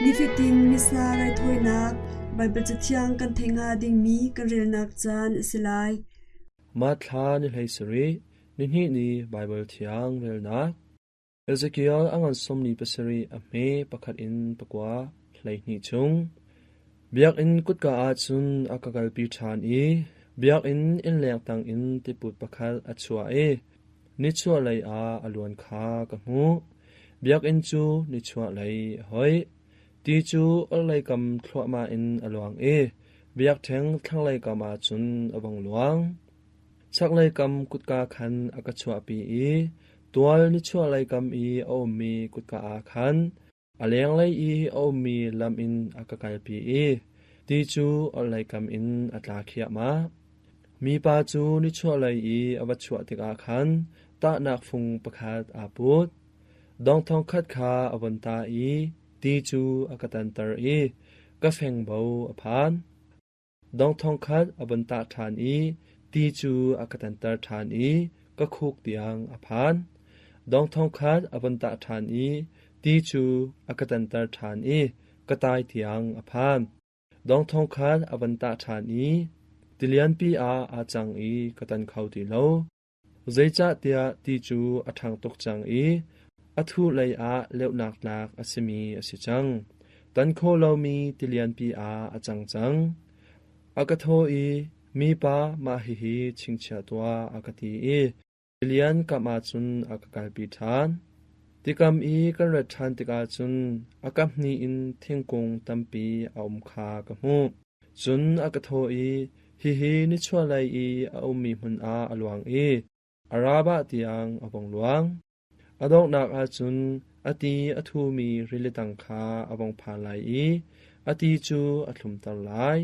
Nifatin Missa raithawinak Baibal Cathiang kan theih hnga dingmi kan relnak caan a si lai. Mah thla ni 17, nihnih ni Baibal Thiang relnak. Ezekiel a ngan 47 a hme pakhat in pakua 12 chung. Biakinn kutka ah cun a ka kalpi ṭhan i biakinn innleng tangin tiput pakhat a chuah i nichuahlei ah a luan kha ka hmuh. Biakinn cu nichuahlei a hoih. Ti cu orhlei kam thluahmah in a luang i biakṭheng thlanglei kam ah cun a vung luang. Chaklei kam kutka khan a ka chuahpi i tual nichuahlei kam i a ummi kutka ah khan a lenglei i a ummi lam in a ka kalpi i ti cu orhlei kam in a tla khiahmah. Mipa cu nichuahlei i a va chuah tikah khan tahnak fung pakhat aa put. Dong thong khat kha a von tah i ti cu a ka tanter i ka fengbo a phan. Dong thong khat a von tah ṭhan i ti cu a ka tanter ṭhan i ka khuk tiang a phan. Dong thong khat a von tah ṭhan i ti cu a ka tanter ṭhan i ka tai tiang a phan. Dong thong khat a von tah ṭhan i tilianpi ah aa cang i ka tan kho ti lo. Zeicahtiah ti cu a ṭhang tuk cang i a thuh lei ah leuhnak tlak a simi a si cang. Tan khawh lomi tilianpi ah a cang cang. A ka thawh i, Mipa, mah hihi chingchiah tuah, a ka ti i tilian kam ah cun a ka kalpi ṭhan. Tikam i kan rat ṭhan tikah cun a kaphnih in thingkung tampi a um kha ka hmuh. Cun a ka thawh i, Hihi nichuahlei i a ummi hmun ah a luang i Arabah tiang a vung luang. A donghnak ah cun a ti a thumi rili tang kha a vung phan lai i a ti cu a thlumter lai.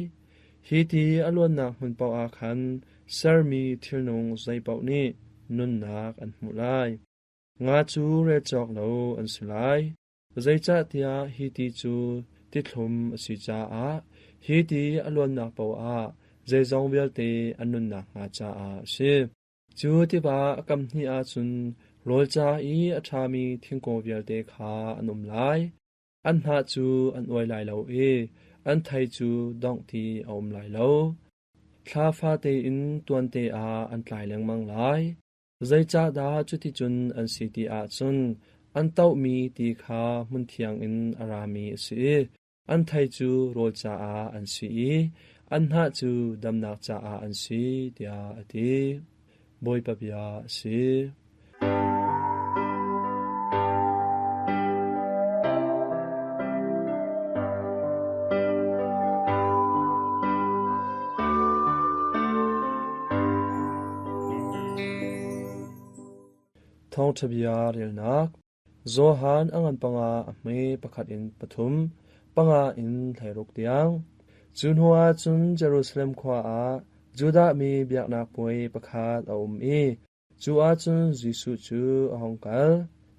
Hi ti a luannak hmun paoh ah khan sermi thilnung zeipaoh nih nunnak an hmuh lai. Nga cu rel cawk lo an si lai. Zeicahtiah hi ti cu tithlum a si caah hi ti a luannak paoh ah zeizong vialte an nunnak hnga caah a si. Cu tiva a kam hnih ahcun rawl ca i a ṭhami thingkung vialte kha an um lai. An hnah cu an uai lai lo i an thei cu dongh ti a um lai lo. Thla fate in tuante ah an tlai lengmang lai. Zeicahdah cuticun an si ti ahcun an tohmi ti kha hmunthiang in a rami a si i an thei cu rawl caah an si i an hnah cu damnak caah an si, tiah a ti. Bawipa bia a si. Thawngṭha bia relnak Johan a ngan panga a hme pakhat in pathum, panga in 16 tiang. Cu hnuah cun Jerusalem khua ah Judah mi biaknak puai pakhat a um i cu ah cun Jesuh cu a hung kal.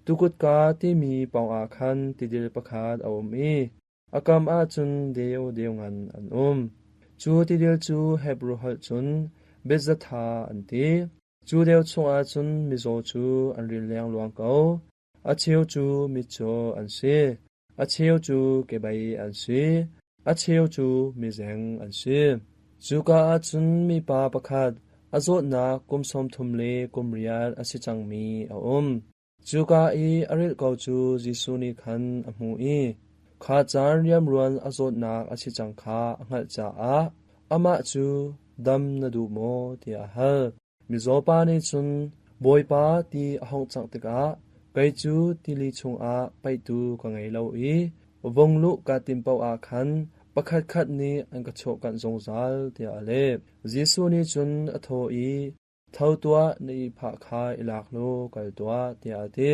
Tukutka timi pawngah khan tidil pakhat a um i A kam ah cun deu deu ngan an um. Cu tidil cu Hebru holh cun Bethzatha an ti. Cu deu chungah cun mizaw cu an ril lengluang ko. A cheu cu mitcaw an si, a cheu cu kebei an si, a cheu cu mizeng an si. Cuka ah cun mipa pakhat a zawtnak kum 30 le kum riat a si cangmi a um. Cuka i a rilh ko cu Jesuh nih khan a hmuh i kha caan riamruan a zawtnak a si cang kha a hngalh caah amah cu, Dam na duh maw? tiah a hal. Mizaw pa nih cun, Bawipa, ti a hongh cangh tikah kei cu tili chungah paihtu ka ngei lo i vung luh kaa tim paoh ah khan pakhatkhat nih an ka chawhkanh zungzal, tiah a leh. Jesuh nih cun a thawh i, Tho tuah, na ihphah kha i lak law kal tuah, tiah a ti.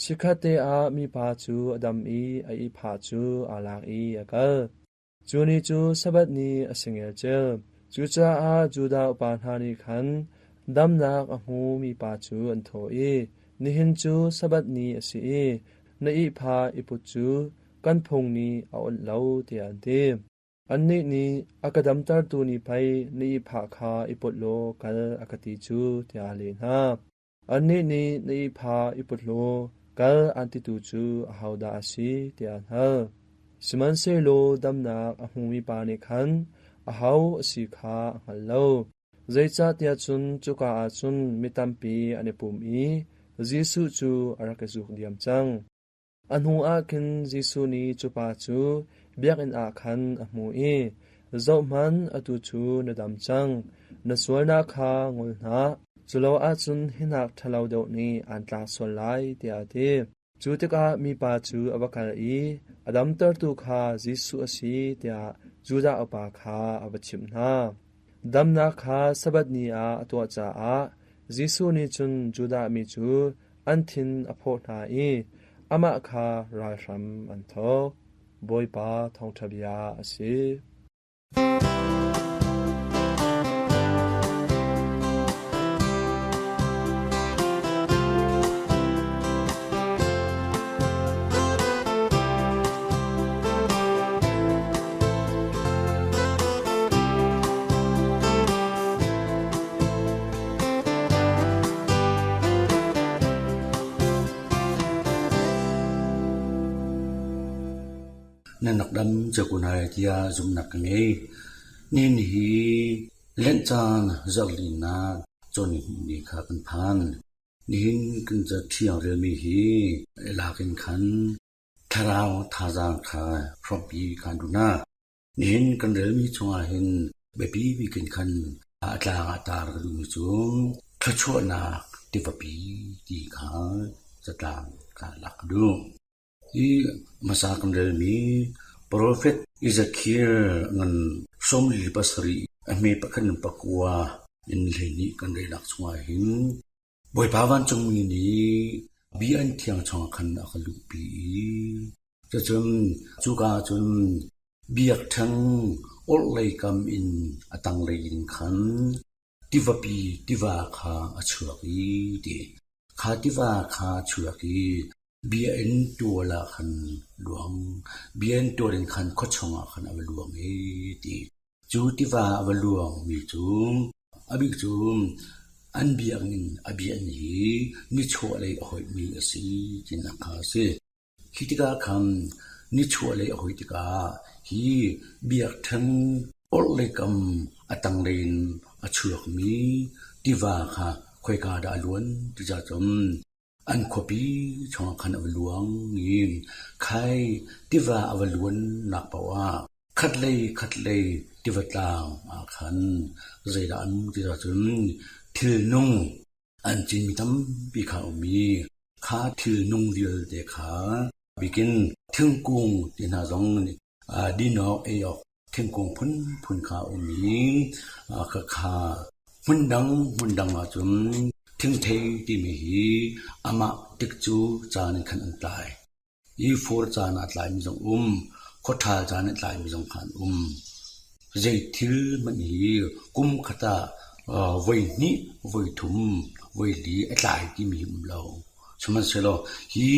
Chikkhatte ah mipa cu a dam i a ihphah cu aa lak i a kal. Cu ni cu Sabbath ni a si ngelcel. Cucaah Judah upa hna nih khan damnak a hmu mipa cu an thawh i, Nihin cu Sabbath ni a si i na ihphah i put cu kan phung nih a awnh lo, tiah an ti. Annih nih, A ka damtertu nih pei na ihphah kha i put law kal a ka ti cu, tiah a leh hna. Annih nih, Na ihphah i put law kal aan titu cu ahodah a si, tiah an hal. Sihmanhsehlaw damnak a hmumi pa nih khan aho a si kha a hngal lo. Zeicahtiah cun cuka ah cun mi tampi an i pum i Jesuh cu a rak i zuk diam cang. A hnuah khin Jesuh nih cu pa cu biakinn ah khan a hmuh i, “Zohhmanh, atu cu na dam cang. Na sualnak kha ngol hna, culo ahcun hi hnak ṭhalo deuh nih aan tlak sual lai,” tiah a ti. Cu tikah mipa cu a va kal i a damtertu kha Jesuh a si tiah Judah upa kha a va chimh hna. Damnak kha Sabbath ni ah a tuah caah Jesuh nih cun Judah mi cu an thin a phawh hna i amah kha ralhram an thawk. Bawipa thawngṭha bia a si. Nan rak dam cio ko hna lai tiah zumhnak ka ngei. Nihin hi Lent caan zarhlinak cawnihni kha kan phan. Nihin kan cathiang relmi hi lak in khan thlarau thazaang kha hrawmpi khan duh hna. Nihin kan relmi chungah hin biapi bik in khan a tlang ah tar ka duhmi cu thluachuahnak tivapi ti kha catlang kha lak ka duh. Hi hmasa kan relmi profet Ezekiel ngan 47 a hme pakhat in pakua in 12 kan relnak chungah hin Bawipa vancungmi nih bia an thiang chungah khan a ka luhpi i cucun cuka ah cun biakṭheng orhlei kam in a tanglei in khan tivapi tiva kha a chuak i ti. Kha tiva kha a chuak i biakinn tual ah khan luang, biakinn tual in khan khua chungah khan a va luang i ti. Cu tiva a va luangmi cu a bik cu an biakinn a biakinn hi nichuahlei a hoihmi a si tinak kha a si. Khi tikah khan nichuahlei a hoih tikah hi biakṭheng orhlei kam a tanglei in a chuakmi tiva kha khoika dah a luan ti cun an khuapi chungah khan a va luang i khai tiva a va luannak paoh ah khatlei khatlei tiva tlang ah khan zeidah an ti cun thilnung an cinmi tampi kha a um i kha thilnung vialte kha bikin thingkung ti hna zong nih din awk ei awk thingkung phunphun kha a um i khakha hmundang hmundang ahcun thingthei timi hi amah tikcu caan in khan an tlai. Hi fur caan ah tlaimi zong um, khuaṭhal caan ah tlaimi zong kha an um. Zei thil hmanh hi kum khat ah voi hnih, voi thum, voi li a tlai timi hi um lo. Sihmanhsehlaw hi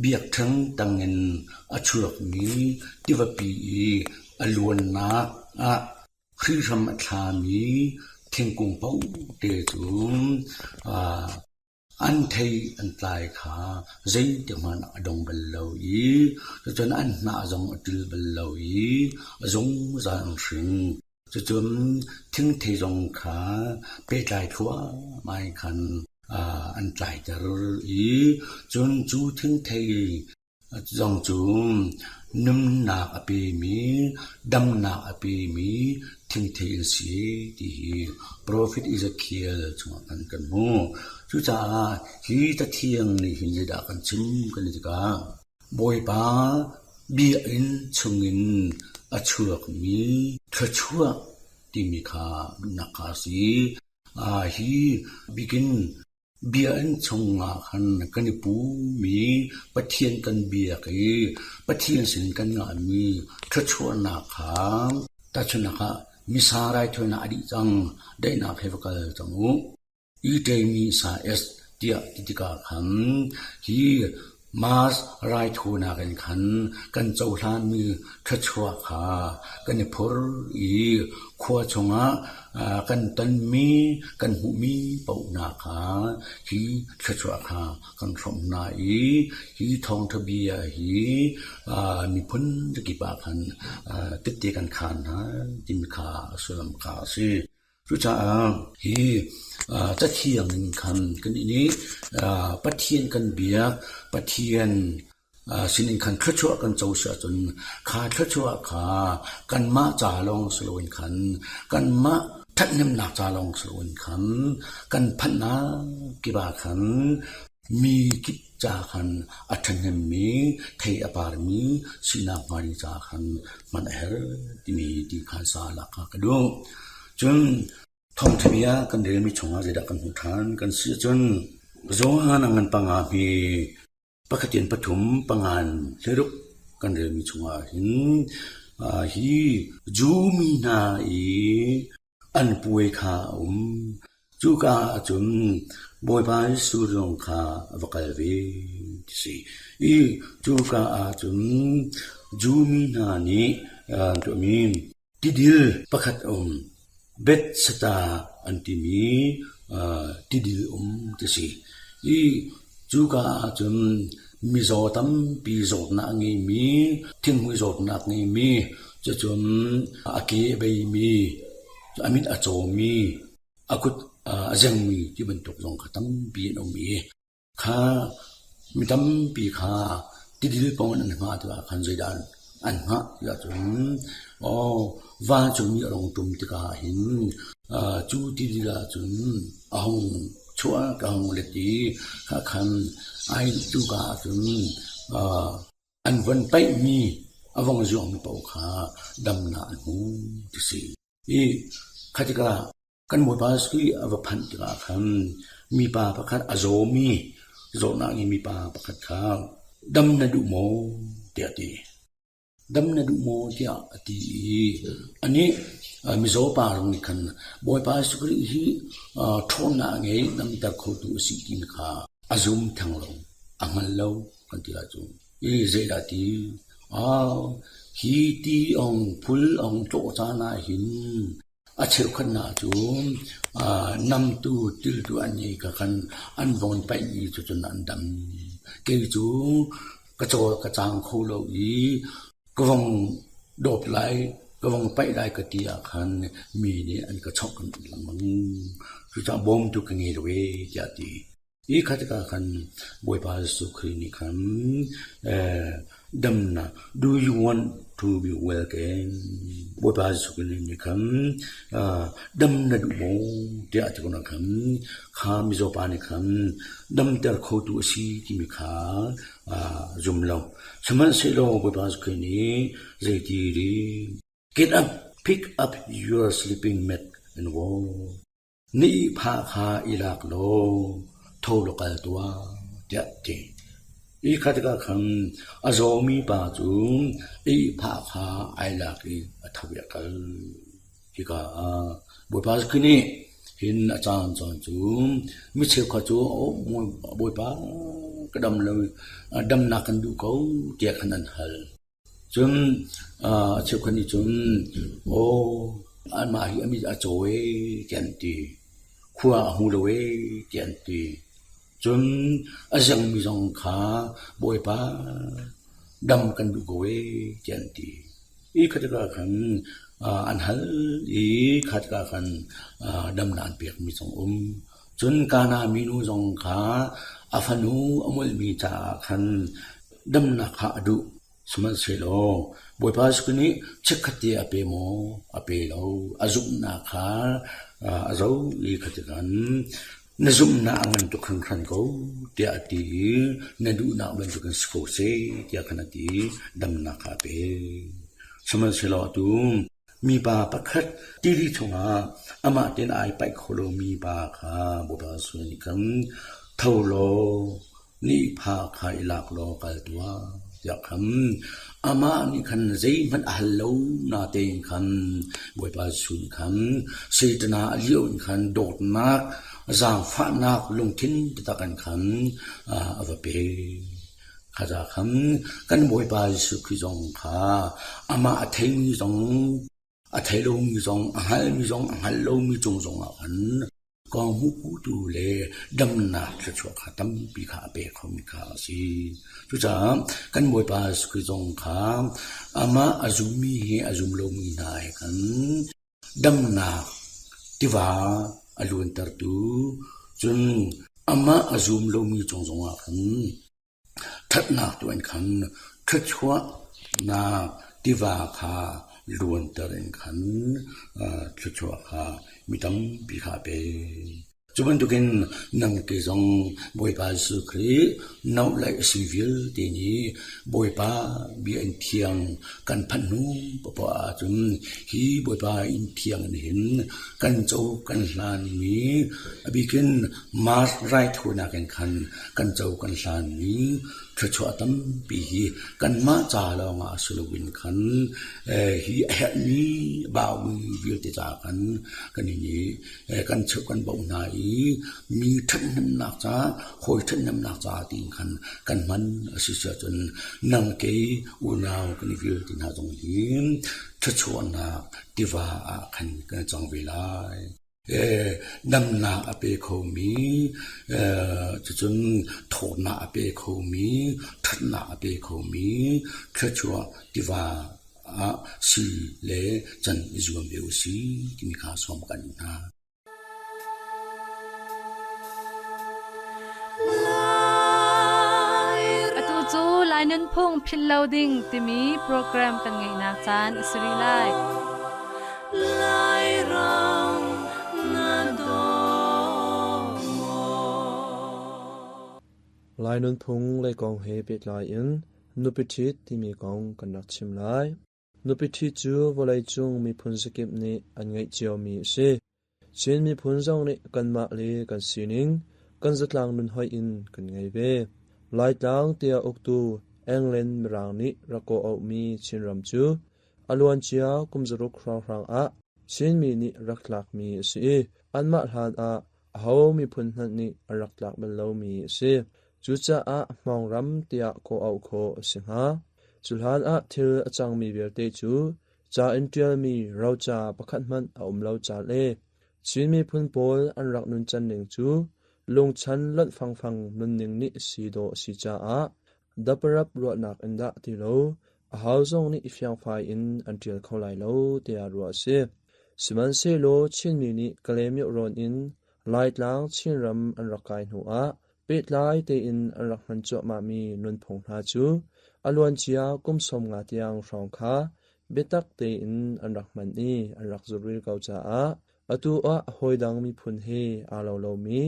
biakṭheng tangin a chuakmi tivapi i a luannak ah hrihhram a thlami thingkung paoh te cu An thei an tlai kha zeitikhmanh ah a dong bal lo i cucun an hnah zong a ṭil bal lo i a zungzal an hring. Cucun thingthei zong kha pehtlai thluahmah in khan an tlaiter i cun cu thingthei zong cu nunnak a pemi, damnak a pemi thingthei an si ti hi Profet Ezekiel chungah khan kan hmuh. Cucaah hi Cathiang nih hin zeidah kan chim kan ti tikah Bawipa biakinn chungin a chuakmi thluachuah timi kha duhnak kha a si. Hi bikin Biakinn chungah khan kan i pumi Pathian kan biak i Pathian sin kan ngahmi thluachuahnak kha tahchunhnak ah Missa raithawinak a dih cang, daihnak he va kal cang u. I ṭeimi sa es tiah ti tikah khan hi Mass raithawinak in khan kan cohlanmi thluachuah kha kan i phur i khua chungah kan tonmi kan hmuhmi paoh hna kha hi thluachuah kha kan hrawmh hna i hi thawngṭha bia hi miphun kip ah khan tette kan khaan hna timi kha a sullam kha a si. Cucaah hi Cathiang in khan kannih nih Pathian kan biak, Pathian sinin khan thluachuah kan co si ahcun kha thluachuah kha kanmah ca lawng si loin khan kanmah ṭhathnemnak ca lawng si loin khan kan phanhnak kip ah khan mi kip ca khan a ṭhahnemmi, thei a parmi sinak hnga ding caah khan hman a herh timi ti khan sa lak kha ka duh. Cun thawngṭha bia kan relmi chungah zeidah kan hmuh ṭhan kan si ahcun Johan a ngan panga hi pakhat in pathum pangan hleiruk kan relmi chungah hin hi Jew mi hna i An puai kha a um. Cuka ah cun Bawipa Jesuh zong kha a va kal ve ti si. I cuka ah cun Jew mi hna nih an tuahmi tidil pakhat a um. Bethsaida an timi tidil um ti si. I cuka ah cun mizaw tampi zawtnak a ngeimi, thinghmui zawtnak ngeimi, cucun a ke a beimi, a mit a cawmi, a kut a zengmi ti bantuk zong kha tampi an um i kha mi tampi kha tidil pawng in an hngah tikah khan zeidah an hngah ti ahcun aw vancungmi a rung ṭum tikah hin cu tidil ahcun a hung chuak a hung let i khan ai cuka ahcun an von paihmi a vong zuangmi paoh kha damnak an hmu ti si. I kha tikah kan Bawipa Jesuh a va phanh tikah khan mipa pakhat a zawmi zawtnak ngeimi mipa pakhat kha dam na duh maw tiah a ti. Dam na duh maw tiah a ti i anih mizaw pa zong nih khan Bawipa Jesuh Khrih hi ṭhawnnak a ngei damter khotu a si timi kha a zum theng lo, a hngal lo kan ti lai cu. I zeidah ti? Au, hi ti ong phul ong tlawh caan ah hin A cheukhatnak cu namtu tiltu an ngei kha khan an vawn paih i cucun an dam. Kei cu ka cawl ka caang kho lo i ka vong dawp lai, ka vong paih lai ka ti ah khan mi nih an ka chawk lengmang. Cucaah bawmtu ka ngei lo ee tiah a ti. Hi kha tikah khan Bawipa Jesuh Khrih nih khan damnak do you want to be well again? Bawipa Jesuh Khrih nih khan dam na duh maw tiah a ti ko khan kha mizaw pa nih khan damter khotu a si timi kha zum lo. Sihmanhsehlaw Bawipa Jesuh Khrih nih zeiti ding Get up, pick up your sleeping mat and walk. Na ihphah kha i lak law tho law kal tuah, tiah a ti. I kha tikah khan a zawmi pa cu a ihphah kha ai lak i a tho i a kal. Hika ah Bawipa Jesuh nih hin a caan caan cu mi cheukhat cu Bawipa ka dam lo damnak kan duh ko tiah khan an hal. Cun a cheukhat nih cun, Aw, anmah hi a mit a caw ee, tiah an ti. Khua a hmu lo ee, tiah an ti. Cun a zengmi zong kha, Bawipa, dam kan duh ko ee, tiah an ti. I kha tikah khan an hal i kha tikah khan damnak an pekmi zong a um. Cun Kana minu zong kha a fanu a molhmi caah khan damnak kha a duh. Sihmanhsehlaw Bawipa Jesuh nih chikkhat te a pe maw? A pe lo. A zumhnak kha a zoh i khatikan na zumhnak a ngan tuk hringhran ko tiah a ti i na duhnak bantukin si ko seh tiah khan a ti i damnak kha a pe. Sihmanhsehlaw atu Mipa pakhat tili chungah amah tein ai paih kho lomi pa kha Bawipa Jesuh nih khan tho law nihphah kha i lak law kal tuah tiah khan amah nih khan zeihmanh a hal lo natein khan Bawipa Jesuh nih khan Satan a lio in khan dawtnak zaangfahnak lungthin taktak in khan a va pek. Kha khan kan Bawipa Jesuh Khrih zong kha amah a theimi zong a thei lomi zong a hngalmi zong a hngal lomi cung zongah khan kong hmuhtu le damnak thluachuah kha tampi kha a pe khomi kha a si. Cucaah kan Bawipa Jesuh Khrih zong kha amah a zummi he a zum lomi hna he khan Damnak tiva a luantertu, cun amah a zum lomi cung zongah khan ṭhatnak tuah in khan thluachuahnak tiva kha luanter in khan thluachuah kha mi tampi kha a pek. Cu bantukin nang te zong Bawipa Jesuh Khrih nohlaih a si vialte nih Bawipa bia inn thiang kan phanh hnu paohpaoh ahcun hi Bawipa inn thiang in hin kan co kan hlanmi a bikin Mars raithawinak in khan kan co kan hlanmi thluachuah tampi hi kanmah ca lawngah si loin khan hi a herhmi baumi vialte ca khan kan i kan cheuh kan bauh hna i mi ṭhathnemnak ca hawi ṭhathnemnak ca tiin khan kan hman a si ahcun nang kei unau kan i vialte hna zong hi thluachuahnak tiva ah khan kan cang ve lai. Damnak a pe khomi cucun thawtnak a pe khomi ṭhatnak a pe khomi thluachuah tiva ah si le can i zuam ve u si timi kha sawm kan duh hna. Atu cu Lai Nunphung Philh Lo Ding timi program kan ngeihnak caan a si rih lai. Lairam na daw maw? Lai nunphung lei kong he pehtlai in Nupi ṭhit timi kong kan rak chim lai. Nupi ṭhit cu vawleicung miphun zakip nih an ngeih ciomi a si. Chin miphun zong nih kanmah le kan sining, kan zatlang nun hoih in kan ngei ve. Laitlang tiah uktu England Mirang nih rak kawh-auhmi Chinram cu a luancia kum zaruk hrawnghrang ah Chinmi nih rak tlakmi a si i anmah hlan ah aho miphun hmanh nih an rak tlak bal lomi a si. Cucaah hmawngram tiah kawh-auh khawh a si hnga. Cu hlanah thil a cangmi vialte cu ca in ṭialmi roca pakhat hmanh a um lo ca le Chin miphun pawl an rak nuncan ning cu lungchan lonh fangfang nunning nih si dawh a si caah daparap ruahnak in dah ti lo aho zong nih i fiangfai in an ṭial kho lai lo tiah ruah a si. Sihmanhsehlaw Chinmi nih Kalaymyo rawn in Laitlang Chinram an rak kai hnuah Pehtlai tein an rak hman cuahmahmi nunphung hna cu a luancia kum 50 tiang hrawng kha biatak tein an rak hman i an rak zulh ko caah atu ah hawidang miphun he aa lo lomi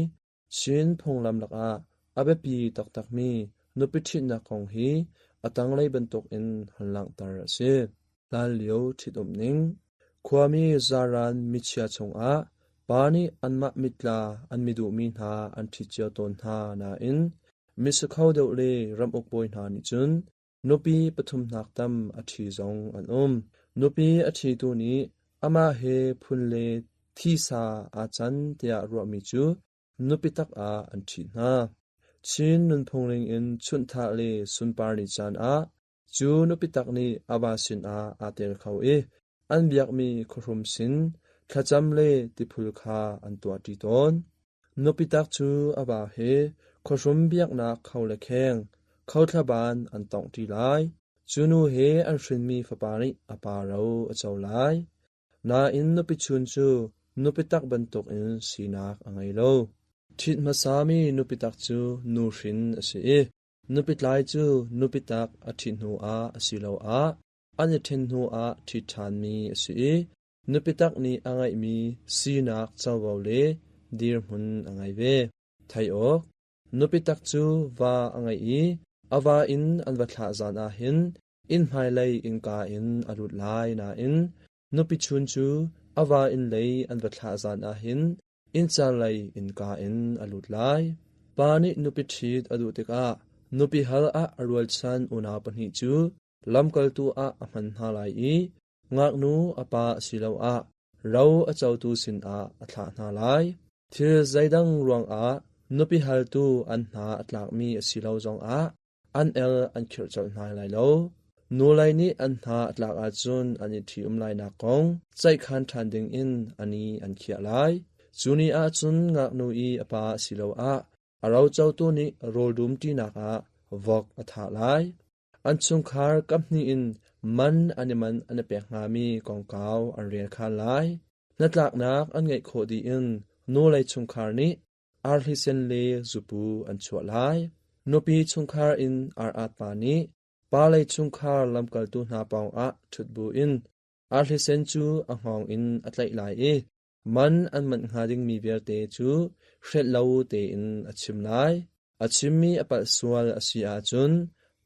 Chin phunglam lakah a biapi taktakmi nupi ṭhitnak kong hi a tanglei bantukin hon langhter a si. Hlanlio ṭhitumh ning Khuami zaran michia chungah pa nih anmah mitla an miduhmi hna an ṭhit cio tawn hna nain misakho deuh le ramuk bawi hna nih cun nupi pathumnak tam a ṭhi zong an um. Nupi a ṭhitu nih amah he phun le thisa aa can tiah ruahmi cu nupi tak ah an ṭhit hna. Chin nunphung ningin chunhthah le sunpar ni caan ah Cu nupi tak nih a va sinah aa tel kho i an biakmi khuahrum sin thlacam le tiphul kha an tuahṭi tawn. Nupi tak cu a va he khuahrum biaknak kho le kheng, khothlaban an tawnghṭi lai. Cu nu he an hrinmi fapa nih a pa ro a co lai. Nain nupi chun cu nupi tak bantukin sinak a ngei lo. Ṭhit hmasami nupi tak cu nuhrin a si i Nupi tlai cu nupi tak a ṭhit hnuah asiloah an i ṭhen hnuah ṭhit ṭhanmi a si i nupi tak nih a ngeihmi sinak covo le dirhmun a ngei ve. Theih awk, nupi tak cu va a ngeih i a va in an va thlah zan ah hin inn hmailei innka in a lut lai nain nupi chun cu a va inn lei an va thlah zan ah hin Inncar lei innka in a lut lai. Pa nih nupi ṭhit a duh tikah nupi hal ah a rualchan unau pahnih cu lamkaltu ah a hman hna lai i ngaknu a pa asiloah ro a cotu sinah a thlah hna lai. Thil zeidang ruangah nupi haltu an hna a tlakmi a si lo zongah. an el an khirh colh hna lai lo. Nulei nih an hna a tlak ahcun an i ṭhi-um lainak kong ceihkhan ṭhan dingin a ni an khiah lai. Cu ni ahcun ngaknu i a pa asiloah a rocotu nih rawl dumṭinak ah vok a thah lai. An chungkhar kaphnih in man an i man an i pek hngami kongkau an rel khan lai. Hnatlaknak an ngeih khawh dih in nulei chungkhar nih arhlisen le zupu an chuah lai. Nupi chungkhar in ar-at pa nih palei chungkhar lamkaltu hna pawngah ṭhut buin arhlisen cu a hngawng in a tlaih lai i man an manh hnga dingmi vialte cu hrelh lo tein a chim lai. A chimmi a palh sual a si ahcun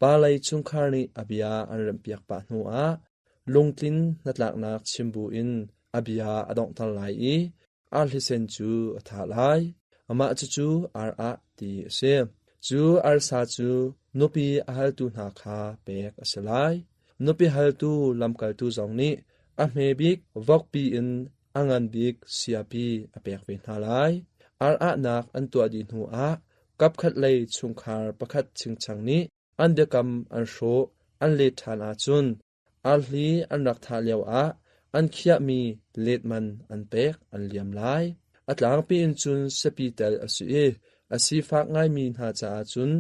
palei chungkhar nih a bia an remhpiak pah hnuah lungtlin hnatlaknak chim buin a bia a donghter lai i arhlisen cu a thah lai. Amah cucu ar ah ti a si. Cu arsa cu nupi a haltu hna kha pek a si lai. Nupi haltu lamkaltu zong nih a hme bik vokpi in a ngan bik siapi a pek ve hna lai. Ar ahnak an tuah dih hnuah kapkhat lei chungkhar pakhat chingchang nih an biakam an hrawh an let ṭhan ahcun arhli an rak thah lioah an khiahmi let man an pek an liam lai. A tlangpi in cun siapi tel a si i a sifak ngaimi hna caah cun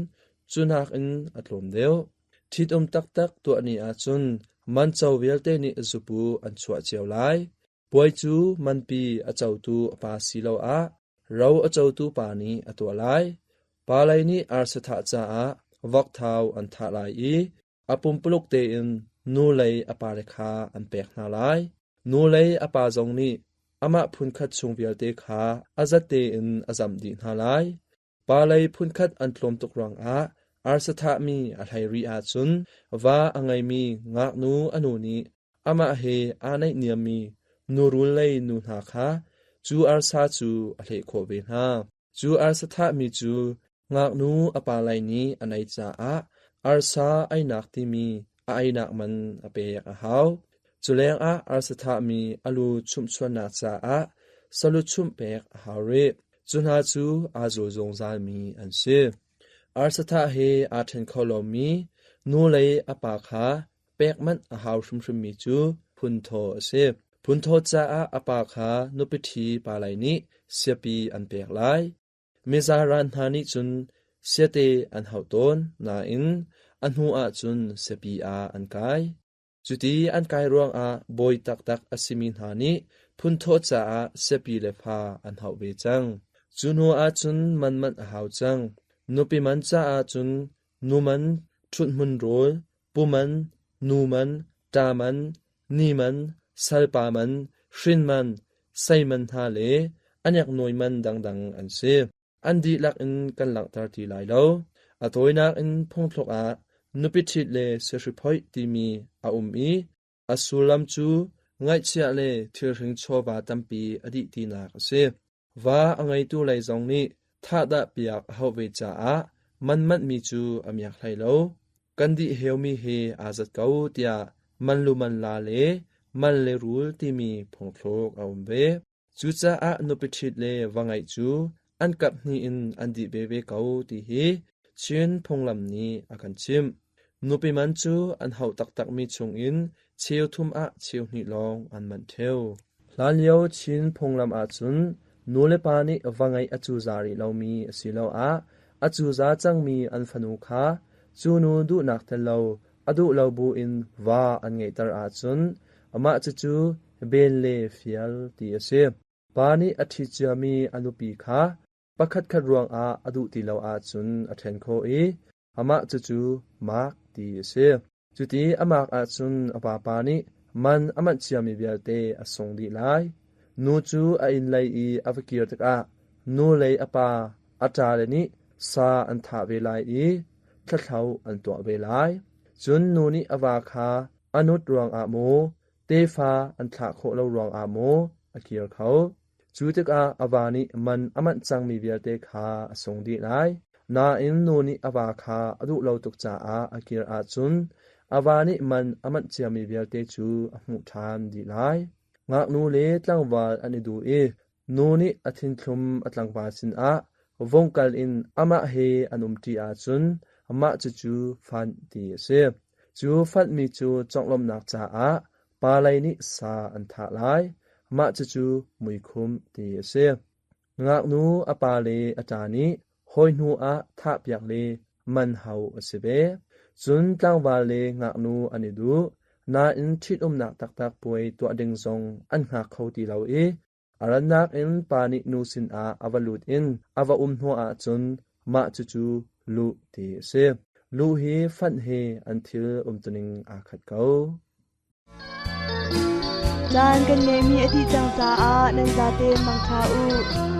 cu nakin a tlawm deuh. Ṭhitum taktak tuah ni ahcun manco vialte nih zupu an chuah cio lai. Puai cu manpi a cotu a pa siloah ro a cotu pa nih a tuah lai. Palei nih arsa thah caah vokthau an thah lai i a pumpuluk tein nu lei a pale kha an pek hna lai. Nu lei a pa zong nih amah phunkhat chung vialte kha a zat tein a zamh dih hna lai. Pa lei phunkhat an tlawm tuk ruangah arsa thahmi a hlei rih ahcun va a ngeimi ngaknu a nu nih amah he aa naihniammi nurul lei nu hna kha cu arsa cu a hleh khawh ve hna. Cu arsa thahmi cu ngaknu a pa lei nih an ei caah arsa einak timi a einak man a pek a hau. Cu lengah arsa thahmi a lu chumhchuannak caah salu chumh pek a hau rih. Cu hna cu aa zul zungzalmi an si. Arsa thah he aa ṭhen kho lomi nu lei a pa kha pek manh a hau hrimhrimmi cu phunthaw a si. Phunthaw caah a pa kha nupi ṭhi palei nih siapi an pek lai. Mizaran hna nih cun siate an hauh tawn nain a hnu ah cun siapi ah an kai. Cuti an kai ruangah bawi taktak a simi hna nih phunthawh caah siapi le fa an hauh ve cang. Cu hnu ahcun man manh a hau cang. Nupi man caah cun nu man, ṭhuthmun rawl, pu man, nu man, ṭa man, ni man, salpa man, hrin man, sei man hna le a neknawi man dangdang an si. An dihlak in kan langhter ti lai lo. A tawinak in phungthluk ah nupi ṭhit le sihriphoih timi a um i a sullam cu ngaihchiah le thilhring chawva tampi a dih tinak a si. Va a ngeitu lei zong nih thahdah piak a hauh ve caah man manhmi cu a miak hlei lo. Kan dih heumi hi aa zat ko tiah man lu man la le man le rul timi phungthluk a um ve. Cucaah nupi ṭhit le va ngeih cu an kaphnih in an dih veve ko ti hi Chin phunglam nih a kan chimh. Nupi man cu an hauh taktakmi chungin cheu thum ah cheu hnih lawng an manh ṭheo. Hlanlio Chin phunglam ahcun nu le pa nih va ngeih a cuza rih lomi asiloah a cuza cangmi an fanu kha cu nu duhnak tel lo a duh lo buin va an ngeihter ahcun amah cucu ben le fial ti a si. Pa nih a ṭhit ciami a nupi kha pakhatkhat ruangah a duh ti lo ahcun a ṭhen khawh i amah cucu mak ti a si. Cuti a mak ahcun a vapa nih man a manh ciami vialte a sung dih lai. Nu cu a inn lei i a va kir tikah nu lei a pa a ṭale nih sa an thah ve lai i thlathlo an tuah ve lai. Cun nu nih a va kha a nut ruangah maw, tefa an thlah khawh lo ruangah maw a kir kho. Cu tikah a va nih man a manh cangmi vialte kha a sung dih lai. Nain nu nih a va kha a duh lo tuk caah a kir ahcun a va nih man a manh ciami vialte cu a hmuh ṭhan dih lai. Ngaknu le tlangval an i duh i Nu nih a thinthlum a tlangval sinah vung kal in amah he an umṭi ahcun. Mah cucu fanh ti a si. Cu fanhmi cu conglawmhnak caah pa lei nih sa an thah lai. Mah cucu muikhumh ti a si. Ngaknu a pa le a ṭa nih hawi hnu ah thahpiak le man hau a si ve. Cun tlangval le ngaknu an i duh. Nain ṭhitumnak taktak puai tuah ding zong an hngak kho ti lo i a rannak in pa nih nu sinah a va lut in a va um hnu ahcun mah cucu luh ti a si. Luh hi fanh he an thil umtuning aa khat ko. Caan kan ngeihmi a dih cang caah nan zate mangṭha u.